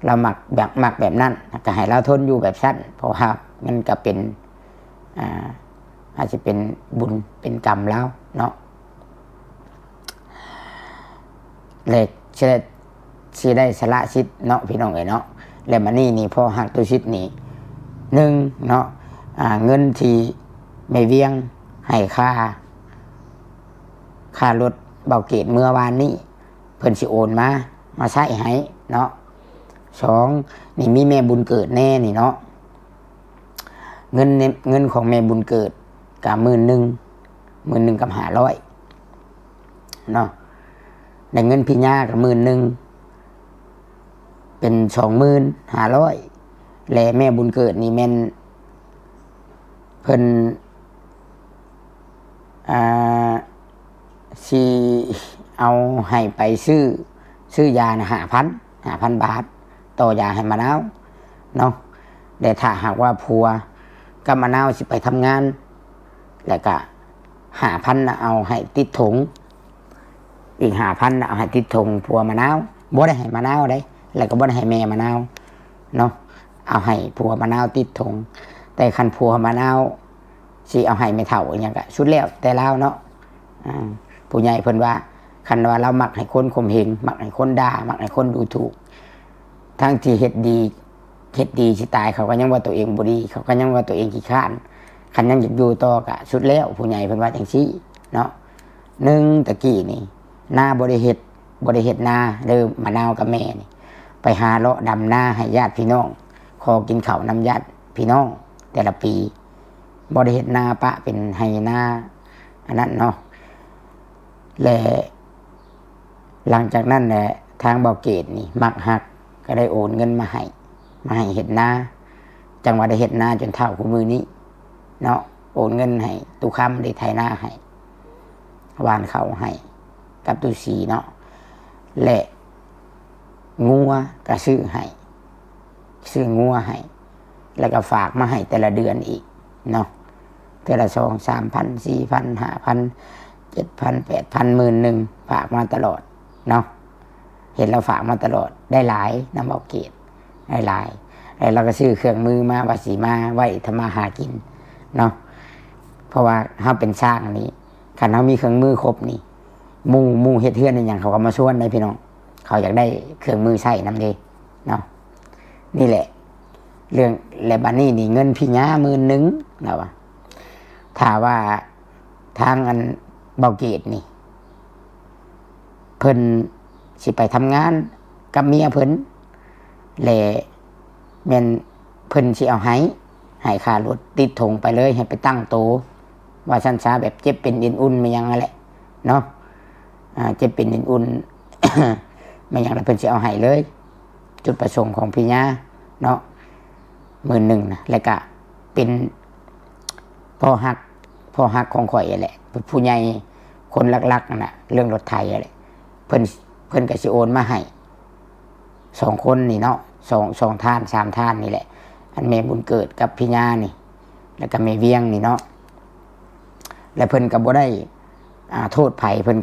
ລາວມັກແບບ ມັກແບບນັ້ນ ກະໃຫ້ລາວທົນຢູ່ແບບຊັ້ນ ເພາະວ່າມັນກະເປັນ ອ່າ ອາດຊິເປັນບຸນເປັນກຳລາວເນາະ ແລະ ຊິໄດ້ ຊິໄດ້ສະລະສິດເນາະ ພີ່ນ້ອງເອີຍເນາະ ແລະ ບາດນີ້ນີ້ ພໍ່ຮັກຕຸສິດນີ້ ໜຶ່ງເນາະ ອ່າ ເງິນທີ່ແມ່ວຽງໃຫ້ຄ່າ ຄ່າລົດບ່າວເກດເມື່ອວານນີ້ ເພິ່ນຊິໂອນມາ ມາໃຊ້ໃຫ້ເນາະ ສອງ ນີ້ມີແມ່ບຸນເກີດແດ່ນີ້ເນາະ ເງິນ ເງິນຂອງແມ່ບຸນເກີດກະໝື່ນໜຶ່ງ ໝື່ນໜຶ່ງກັບຫ້າຮ້ອຍເນາະ ແລະ ເງິນພິຍາກະໝື່ນໜຶ່ງ ເປັນສອງໝື່ນຫ້າຮ້ອຍ ແລະ ແມ່ບຸນເກີດນີ້ແມ່ນເພິ່ນ ອ່າ ຊິເອົາໃຫ້ໄປຊື້ ຊື້ຢານະ ຫ້າພັນ ຫ້າພັນບາດ ຕໍ່ຢາໃຫ້ມະນາວເນາະ ແລະ ຖ້າຫາກວ່າຜົວກັບມະນາວຊິໄປທຳງານ ແລ້ວກະຫ້າພັນນະເອົາໃຫ້ຕິດຖົງ ອີກຫ້າພັນນະເອົາໃຫ້ຕິດຖົງຜົວມະນາວ ບໍ່ໄດ້ໃຫ້ມະນາວເດ້ ແລ້ວກະບໍ່ໄດ້ໃຫ້ແມ່ມະນາວເນາະ ເອົາໃຫ້ຜົວມະນາວຕິດຖົງ ແຕ່ຄັນຜົວມະນາວ ຊິເອົາໃຫ້ແມ່ເຖົ້າອີ່ຫຍັງກະສຸດແລ້ວແຕ່ລາວເນາະ ອ່າ ຜູ້ໃຫຍ່ເພິ່ນວ່າ ຄັນວ່າລາວມັກໃຫ້ຄົນຂົ່ມເຫງ ມັກໃຫ້ຄົນດ່າ ມັກໃຫ້ຄົນດູຖູກ ທັງທີ່ເຮັດດີ ເຮັດດີຊິຕາຍ ເຂົາກະຍັງວ່າໂຕເອງບໍ່ດີ ເຂົາກະຍັງວ່າໂຕເອງຂີ້ຄ້ານ ຄັນຍັງຢາກຢູ່ຕໍ່ກະສຸດແລ້ວ ຜູ້ໃຫຍ່ເພິ່ນວ່າຈັ່ງຊີ້ເນາະ ໜຶ່ງ ຕະກີ້ນີ້ ນາບໍ່ໄດ້ເຮັດ ບໍ່ໄດ້ເຮັດນາເດີ ມະນາວກັບແມ່ນີ້ ໄປຫາເລາະດຳນາໃຫ້ຍາດພີ່ນ້ອງ ຂໍກິນເຂົ້ານຳຍາດພີ່ນ້ອງແຕ່ລະປີ ບໍ່ໄດ້ເຮັດນາ ປະເປັນໄຮ່ນາອັນນັ້ນເນາະ ແລະ ຫຼັງຈາກນັ້ນແຫຼະ ທາງບ່າວເກດນີ້ມັກຮັກ ກະໄດ້ໂອນເງິນມາໃຫ້ ມາໃຫ້ເຮັດນາ ຈັ່ງວ່າໄດ້ເຮັດນາຈົນເຖົ້າຄູ່ມື້ນີ້ເນາະ ໂອນເງິນໃຫ້ຕູ້ຄຳ ໄດ້ໄຖນາໃຫ້ ຫວ່ານເຂົ້າໃຫ້ກັບຕູ້ສີເນາະ ແລະ ງົວກະຊື້ໃຫ້ ຊື້ງົວໃຫ້ ແລ້ວກະຝາກມາໃຫ້ແຕ່ລະເດືອນອີກເນາະ ເທື່ອລະສອງສາມພັນ ສີ່ພັນ ຫ້າພັນ ເຈັດພັນ ແປດພັນ ໝື່ນໜຶ່ງ ຝາກມາຕະຫຼອດເນາະ ເຫັນລາວຝາກມາຕະຫຼອດ ໄດ້ຫຼາຍນຳບ່າວເກດ ໄດ້ຫຼາຍ ແລ້ວລາວກໍຊື້ເຄື່ອງມືມາວ່າຊິມາໄວ້ທຳມາຫາກິນເນາະ. ເພາະວ່າເຮົາເປັນຊ່າງນີ້ ຄັນເຮົາມີເຄື່ອງມືຄົບນີ້ ໝູ່ ໝູ່ເຮັດເຮືອນເຮັດຫຍັງ ເຂົາກໍມາຊວນເດ້ພີ່ນ້ອງ, ເຂົາຢາກໄດ້ເຄື່ອງມືໃຊ້ນຳເດ້ເນາະ. ນີ້ແຫຼະເລື່ອງ ແລະ ບາດນີ້ນີ້ເງິນພີ່ຍາໝື່ນໜຶ່ງ ລາວວ່າ ຖ້າວ່າທາງອັນເບົາເກດນີ້ ເພິ່ນຊິໄປທຳງານກັບເມຍເພິ່ນ ແລະ ແມ່ນເພິ່ນຊິເອົາໃຫ້ ໃຫ້ຄ່າລົດ ຕິດຖົງໄປເລີຍ ໃຫ້ໄປຕັ້ງໂຕ ວ່າຊັ້ນຊະ ແບບເຈັບເປັນເອັນອຸ່ນແມ່ນຫຍັງນັ້ນແຫຼະເນາະ. ອ່າ ເຈັບເປັນເອັນອຸ່ນ ແມ່ນຫຍັງລະ ເພິ່ນຊິເອົາໃຫ້ເລີຍ. ຈຸດປະສົງຂອງພີ່ຍາເນາະ ໝື່ນໜຶ່ງນະ ແລ້ວກະເປັນພໍ່ຮັກ ພໍ່ຮັກຂອງຂ້ອຍຫັ້ນແຫຼະ ຜູ້ໃຫຍ່ຄົນຫຼັກໆນັ້ນນະ ເລື່ອງລົດໄຖຫັ້ນແຫຼະ ເພິ່ນ ເພິ່ນກໍຊິໂອນມາໃຫ້ສອງຄົນນີ້ເນາະ ສອງ ສອງທ່ານສາມທ່ານນີ້ແຫຼະ ອັນແມ່ບຸນເກີດກັບພີ່ຍານີ້ ແລ້ວກໍແມ່ວຽງນີ້ເນາະ. ແລະ ເພິ່ນກໍບໍ່ໄດ້ ອ່າ ໂທດໃຜ ເພິ່ນ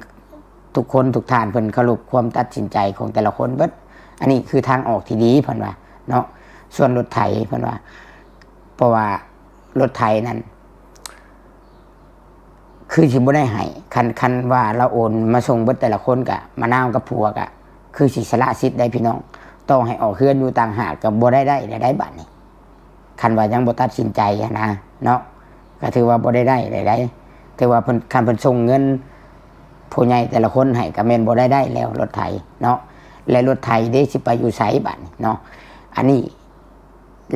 ທຸກຄົນທຸກທ່ານເພິ່ນເຄົາລົບຄວາມຕັດສິນໃຈຂອງແຕ່ລະຄົນເບິດ. ອັນນີ້ຄືທາງອອກທີ່ດີເພິ່ນວ່າເນາະ. ສ່ວນລົດໄຖເພິ່ນວ່າ ເພາະວ່າລົດໄຖນັ້ນ ຄືຊິບໍ່ໄດ້ໃຫ້ ຄັນ ຄັນວ່າລາວໂອນມາສົ່ງເບິດແຕ່ລະຄົນ ກະມະນາວກັບຜົວກະຄືຊິສະຫຼະສິດໄດ້ພີ່ນ້ອງ. ຕໍ່ໃຫ້ອອກເຮືອນຢູ່ຕ່າງຫາກກະບໍ່ໄດ້ ໄດ້ ໄດ້ບາດນີ້ ຄັນວ່າຍັງບໍ່ຕັດສິນໃຈຫັ້ນນະເນາະ ກໍຖືວ່າບໍ່ໄດ້ໄດ້ໃດໆ. ຖືວ່າເພິ່ນ ຄັນເພິ່ນສົ່ງເງິນຜູ້ໃຫຍ່ແຕ່ລະຄົນໃຫ້ ກໍແມ່ນບໍ່ໄດ້ໄດ້ແລ້ວລົດໄຖເນາະ. ແລະ ລົດໄຖເດ້ ຊິໄປຢູ່ໃສບາດນີ້ເນາະ. ອັນນີ້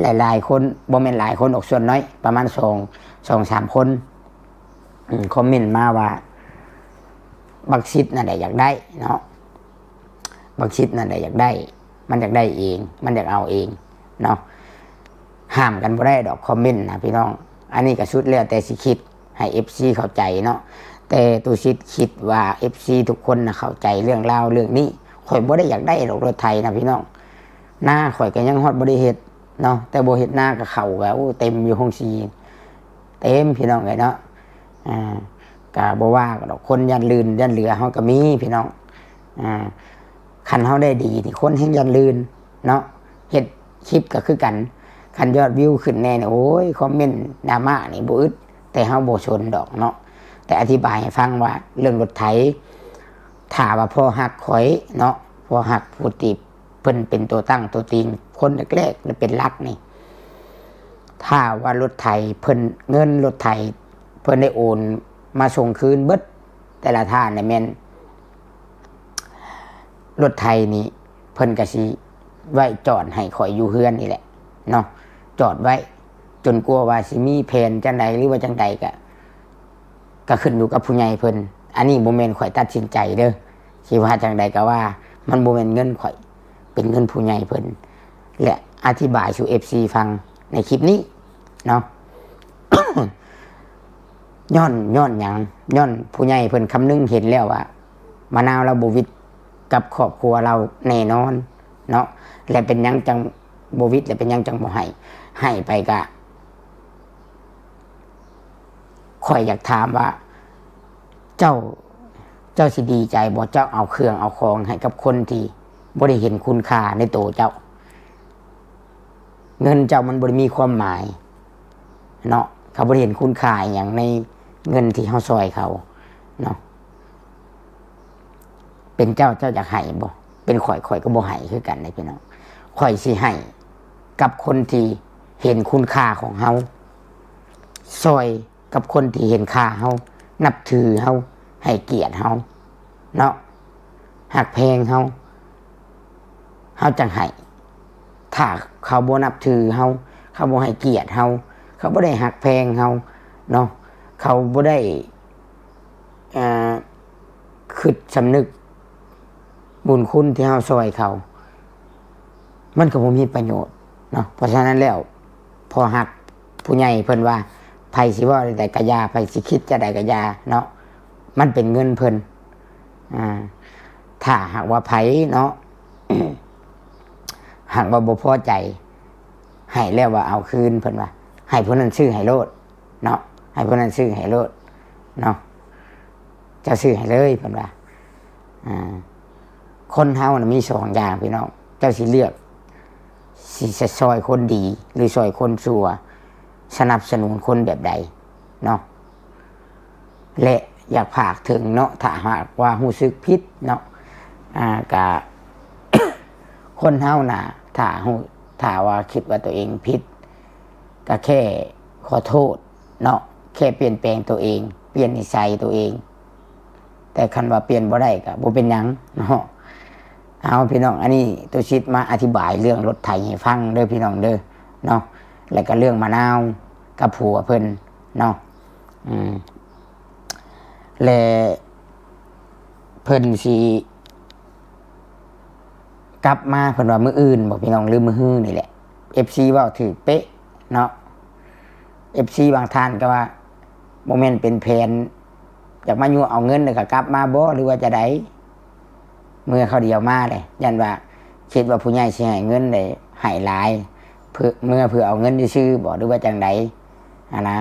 ຫຼາຍໆຄົນ ບໍ່ແມ່ນຫຼາຍຄົນດອກ ສ່ວນໜ້ອຍ ປະມານສອງ ສອງສາມຄົນ ອືມ ຄອມເມັນມາວ່າ ບັກສິດນັ້ນແຫຼະຢາກໄດ້ເນາະ ບັກສິດນັ້ນແຫຼະຢາກໄດ້ ມັນຢາກໄດ້ເອງ ມັນຢາກເອົາເອງເນາະ. ຫ້າມກັນບໍ່ໄດ້ດອກຄອມເມັນນະພີ່ນ້ອງ. ອັນນີ້ກໍສຸດແລ້ວແຕ່ຊິຄິດໃຫ້ເອັຟຊີເຂົ້າໃຈເນາະ. ແຕ່ຕູຊິດຄິດວ່າເອັຟຊີທຸກຄົນນະເຂົ້າໃຈເລື່ອງລາວເລື່ອງນີ້. ຂ້ອຍບໍ່ໄດ້ຢາກໄດ້ດອກລົດໄຖນະພີ່ນ້ອງ. ນາຂ້ອຍກໍຍັງຮອດບໍ່ໄດ້ເຮັດເນາະ ແຕ່ບໍ່ເຮັດນາກໍເຂົ້າກໍ ໂອ້ ເຕັມຢູ່ໂຮງສີ ເຕັມພີ່ນ້ອງເອີຍເນາະ. ອ່າ ກໍບໍ່ວ່າກັນດອກ ຄົນຢ້ານລື່ນຢ້ານເຫຼືອເຮົາກໍມີພີ່ນ້ອງ. ອ່າ ຄັນເຮົາໄດ້ດີນີ້ ຄົນແຮ່ງຢ້ານລື່ນເນາະ. ເຮັດຄລິບກໍຄືກັນ ຄັນຍອດວິວຂຶ້ນແດ່ນີ້ ໂອ້ຍ ຄອມເມັນດຣາມານີ້ບໍ່ອຶດ ແຕ່ເຮົາບໍ່ສົນດອກເນາະ. ແຕ່ອະທິບາຍໃຫ້ຟັງວ່າເລື່ອງລົດໄຖ ຖ້າວ່າພໍ່ຮັກຂ້ອຍເນາະ ພໍ່ຮັກຜູ້ທີ່ ເພິ່ນເປັນຕົວຕັ້ງຕົວຕີງ ຄົນແລກໆ ແລະ ເປັນຫຼັກນີ້ ຖ້າວ່າລົດໄຖເພິ່ນ ເງິນລົດໄຖເພິ່ນໄດ້ໂອນມາສົ່ງຄືນເບິດແຕ່ລະທ່ານນີ້ ແມ່ນລົດໄຖນີ້ເພິ່ນກໍຊິໄວ້ຈອດໃຫ້ຂ້ອຍຢູ່ເຮືອນນີ້ແຫຼະເນາະ ຈອດໄວ້ຈົນກວ່າວ່າຊິມີແຜນຈັ່ງໃດ ຫຼືວ່າຈັ່ງໃດກໍ ກໍຂຶ້ນຢູ່ກັບຜູ້ໃຫຍ່ເພິ່ນ. ອັນນີ້ບໍ່ແມ່ນຂ້ອຍຕັດສິນໃຈເດີ້ ຊິວ່າຈັ່ງໃດກໍວ່າ ມັນບໍ່ແມ່ນເງິນຂ້ອຍ ເປັນເງິນຜູ້ໃຫຍ່ເພິ່ນ ແລະ ອະທິບາຍສູ່ເອັຟຊີຟັງໃນຄລິບນີ້ເນາະ. ຍ້ອນ ຍ້ອນຫຍັງ? ຍ້ອນຜູ້ໃຫຍ່ເພິ່ນຄຳນຶງເຫັນແລ້ວວ່າ ມະນາວລາວບໍ່ວິດກັບຄອບຄົວລາວແນ່ນອນເນາະ ແລະ ເປັນຫຍັງຈັ່ງບໍ່ວິດ ແລະ ເປັນຫຍັງຈັ່ງບໍ່ໃຫ້? ໃຫ້ໄປກະ ຂ້ອຍຢາກຖາມວ່າ ເຈົ້າ ເຈົ້າຊິດີໃຈບໍ່? ເຈົ້າເອົາເຄື່ອງເອົາຂອງໃຫ້ກັບຄົນທີ່ບໍ່ໄດ້ເຫັນຄຸນຄ່າໃນໂຕເຈົ້າ. ເງິນເຈົ້າມັນບໍ່ໄດ້ມີຄວາມໝາຍເນາະ, ເຂົາບໍ່ໄດ້ເຫັນຄຸນຄ່າອີ່ຫຍັງໃນເງິນທີ່ເຮົາຊ່ອຍເຂົາເນາະ. ເປັນເຈົ້າ ເຈົ້າຢາກໃຫ້ບໍ່? ເປັນຂ້ອຍ ຂ້ອຍກໍບໍ່ໃຫ້ຄືກັນເດ້ພີ່ນ້ອງ. ຂ້ອຍຊິໃຫ້ກັບຄົນທີ່ເຫັນຄຸນຄ່າຂອງເຮົາ, ຊ່ອຍກັບຄົນທີ່ເຫັນຄ່າເຮົາ, ນັບຖືເຮົາ, ໃຫ້ກຽດເຮົາເນາະ, ຮັກແພງເຮົາ, ເຮົາຈັ່ງໃຫ້. ຖ້າເຂົາບໍ່ນັບຖືເຮົາ, ເຂົາບໍ່ໃຫ້ກຽດເຮົາ, ເຂົາບໍ່ໄດ້ຮັກແພງເຮົາເນາະ, ເຂົາບໍ່ໄດ້ ອ່າ ຄິດສຳນຶກບຸນຄຸນທີ່ເຮົາຊ່ອຍເຂົາ, ມັນກໍບໍ່ມີປະໂຫຍດເນາະ. ເພາະສະນັ້ນແລ້ວ ພໍ່ຮັກຜູ້ໃຫຍ່ເພິ່ນວ່າ ໃຜຊິເວົ້າໃດກໍຢ່າ, ໃຜຊິຄິດຈັ່ງໃດກໍຢ່າເນາະ, ມັນເປັນເງິນເພິ່ນ. ອ່າ ຖ້າຫາກວ່າໃຜເນາະ ຫາກວ່າບໍ່ພໍໃຈ ໃຫ້ແລ້ວວ່າເອົາຄືນ ເພິ່ນວ່າ ໃຫ້ຜູ້ນັ້ນຊື້ໃຫ້ໂລດເນາະ, ໃຫ້ຜູ້ນັ້ນຊື້ໃຫ້ໂລດເນາະ, ເຈົ້າຊື້ໃຫ້ເລີຍ ເພິ່ນວ່າ. ອ່າ ຄົນເຮົານະມີສອງຢ່າງພີ່ນ້ອງ, ເຈົ້າຊິເລືອກ ຊິຊະ ຊ່ອຍຄົນດີ ຫຼື ຊ່ອຍຄົນຊົ່ວ ສະໜັບສະໜູນຄົນແບບໃດເນາະ. ແລະ ຢາກຝາກເຖິງເນາະ ຖ້າຫາກວ່າຮູ້ສຶກຜິດເນາະ ອາ ກະ ຄົນເຮົານະ ຖ້າຮູ້ ຖ້າວ່າຄິດວ່າຕົວເອງຜິດ ກະແຄ່ຂໍໂທດເນາະ ແຄ່ປ່ຽນແປງຕົວເອງ ປ່ຽນນິໄສຕົວເອງ. ແຕ່ຄັນວ່າປ່ຽນບໍ່ໄດ້ກະບໍ່ເປັນຫຍັງເນາະ. ເອົາ ພີ່ນ້ອງ ອັນນີ້ຕຸສິດມາອະທິບາຍເລື່ອງລົດໄຖໃຫ້ຟັງເດີພີ່ນ້ອງເດີເນາະ ແລ້ວກະເລື່ອງມະນາວກັບຜົວເພິ່ນເນາະ. ອືມ ແລະ ເພິ່ນຊິກັບມາ ເພິ່ນວ່າມື້ອື່ນບໍພີ່ນ້ອງ ຫຼື ມື້ຮືນີ້ແຫຼະ. ເອັຟຊີເວົ້າຖືກເປະເນາະ. ເອັຟຊີບາງທ່ານກໍວ່າ ບໍ່ແມ່ນເປັນແຜນ ຢາກມາຍົວະເອົາເງິນແລ້ວກໍກັບມາບໍ ຫຼືວ່າຈະໃດ? ເມືອຄາວດຽວມາເດ້ ຢ້ານວ່າຄິດວ່າຜູ້ໃຫຍ່ຊິໃຫ້ເງິນໄດ້ ໃຫ້ຫຼາຍ ເພື່ອ ເມືອເພື່ອເອົາເງິນຊື່ໆບໍ ຫຼືວ່າຈັ່ງໃດຫັ້ນນະ.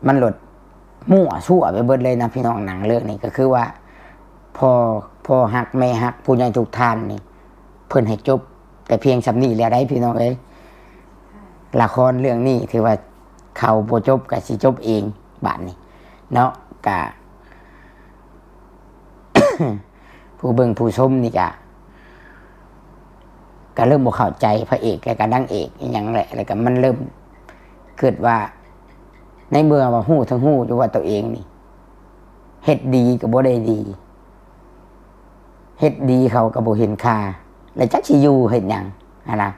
ມັນໂລດມົ້ວຊົ່ວໄປເບິດເລີຍນະພີ່ນ້ອງ. ໜັງເລື່ອງນີ້ກໍຄືວ່າ ພໍ່ ພໍ່ຮັກແມ່ຮັກ ຜູ້ໃຫຍ່ທຸກທ່ານນີ້ ເພິ່ນໃຫ້ຈົບແຕ່ພຽງສ່ຳນີ້ແລ້ວໃດ໋ພີ່ນ້ອງເອີຍ. ລະຄອນເລື່ອງນີ້ຖືວ່າເຂົາບໍ່ຈົບກໍຊິຈົບເອງບາດນີ້ເນາະ. ກະ ຜູ້ເບິ່ງຜູ້ຊົມນີ້ກະ ກະເລີ່ມບໍ່ເຂົ້າໃຈພະເອກ ແລະກະນາງເອກອີ່ຫຍັງແຫຼະ. ແລ້ວກະມັນເລີ່ມເກີດວ່າ ໃນເມື່ອວ່າຮູ້ທັງຮູ້ຢູ່ວ່າຕົວເອງນີ້ເຮັດດີກໍບໍ່ໄດ້ດີ ເຮັດດີເຂົາກໍບໍ່ເຫັນຄ່າ ແລ້ວຈັກຊິຢູ່ເຮັດຫຍັງຫັ້ນນະ.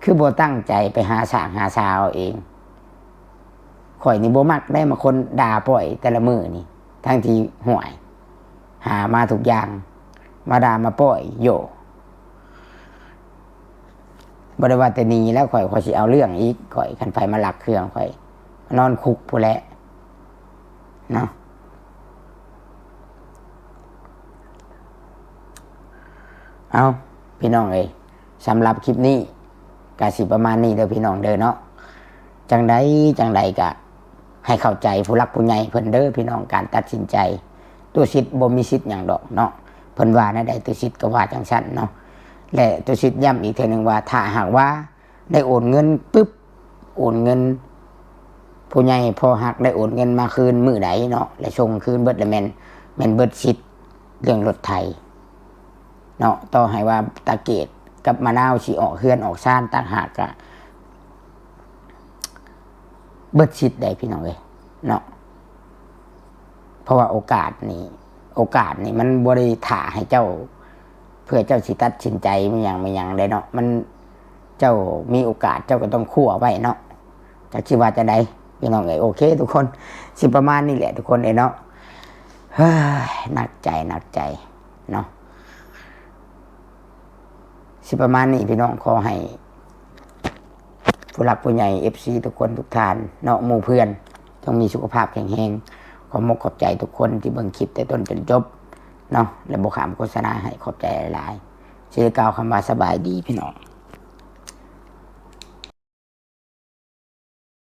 ຄືບໍ່ຕັ້ງໃຈໄປຫາສ້າງຫາສາເອົາເອງ. ຂ້ອຍນີ້ບໍ່ມັກໄດ໋ ມາຄົນດ່າປ້ອຍແຕ່ລະມື້ນີ້ ທັງທີ່ ຫ້ວຍ ຫາມາທຸກຢ່າງ ມາດ່າມາປ້ອຍໂຢ. ບໍ່ໄດ້ວ່າແຕ່ໜີແລ້ວ ຂ້ອຍ ຂ້ອຍຊິເອົາເລື່ອງອີກ ຂ້ອຍ ຄັນໃຜມາລັກເຄື່ອງຂ້ອຍ ມານອນຄຸກພຸ້ນແຫຼະເນາະ. ເອົາ ພີ່ນ້ອງເອີຍ ສຳລັບຄລິບນີ້ກະຊິປະມານນີ້ເດີພີ່ນ້ອງເດີເນາະ. ຈັ່ງໃດ ຈັ່ງໃດກະໃຫ້ເຂົ້າໃຈຜູ້ຫຼັກຜູ້ໃຫຍ່ເພິ່ນເດີພີ່ນ້ອງ. ການຕັດສິນໃຈ ຕຸສິດບໍ່ມີສິດຫຍັງດອກເນາະ. ເພິ່ນວ່າແນວໃດ ຕຸສິດກໍວ່າຈັ່ງຊັ້ນເນາະ. ແລະ ຕຸສິດຢ້ຳອີກເທື່ອໜຶ່ງວ່າ ຖ້າຫາກວ່າໄດ້ໂອນເງິນປຶບ ໂອນເງິນ ຜູ້ໃຫຍ່ພໍ່ຮັກໄດ້ໂອນເງິນມາຄືນມື້ໃດເນາະ ແລະສົ່ງຄືນເບິດ ລະແມ່ນ ແມ່ນເບິດສິດເລື່ອງລົດໄຖເນາະ. ຕໍ່ໃຫ້ວ່າຕາເກດກັບມະນາວຊິອອກເຮືອນອອກຊານຕ່າງຫາກ ກະເບິດສິດໄດ໋ພີ່ນ້ອງເອີຍເນາະ. ເພາະວ່າໂອກາດນີ້ ໂອກາດນີ້ມັນບໍ່ໄດ້ຖ້າໃຫ້ເຈົ້າ ເພື່ອເຈົ້າຊິຕັດສິນໃຈແມ່ນຫຍັງແມ່ນຫຍັງໄດ໋ເນາະ. ມັນ ເຈົ້າມີໂອກາດເຈົ້າກໍຕ້ອງຄວ້າໄວ້ເນາະ. ຈັກຊິວ່າຈັ່ງໃດພີ່ນ້ອງເອີຍ. ໂອເຄທຸກຄົນ ຊິປະມານນີ້ແຫຼະທຸກຄົນເອີຍເນາະ. ເຮີ້ຍ ໜັກໃຈ ໜັກໃຈເນາະ. ຊິປະມານນີ້ພີ່ນ້ອງ. ຂໍໃຫ້ຜູ້ຫຼັກຜູ້ໃຫຍ່ ເອັຟຊີ ທຸກຄົນທຸກທ່ານເນາະ ໝູ່ເພື່ອນ ຈົ່ງມີສຸຂະພາບແຂງແຮງ. ຂອບມົກຂອບໃຈທຸກຄົນທີ່ເບິ່ງຄລິບແຕ່ຕົ້ນຈົນຈົບເນາະ ແລະ ບໍ່ຂ້າມໂຄສະນາໃຫ້. ຂອບໃຈຫຼາຍໆ. ຊິໄດ້ກ່າວຄຳວ່າສະບາຍດີພີ່ນ້ອງ.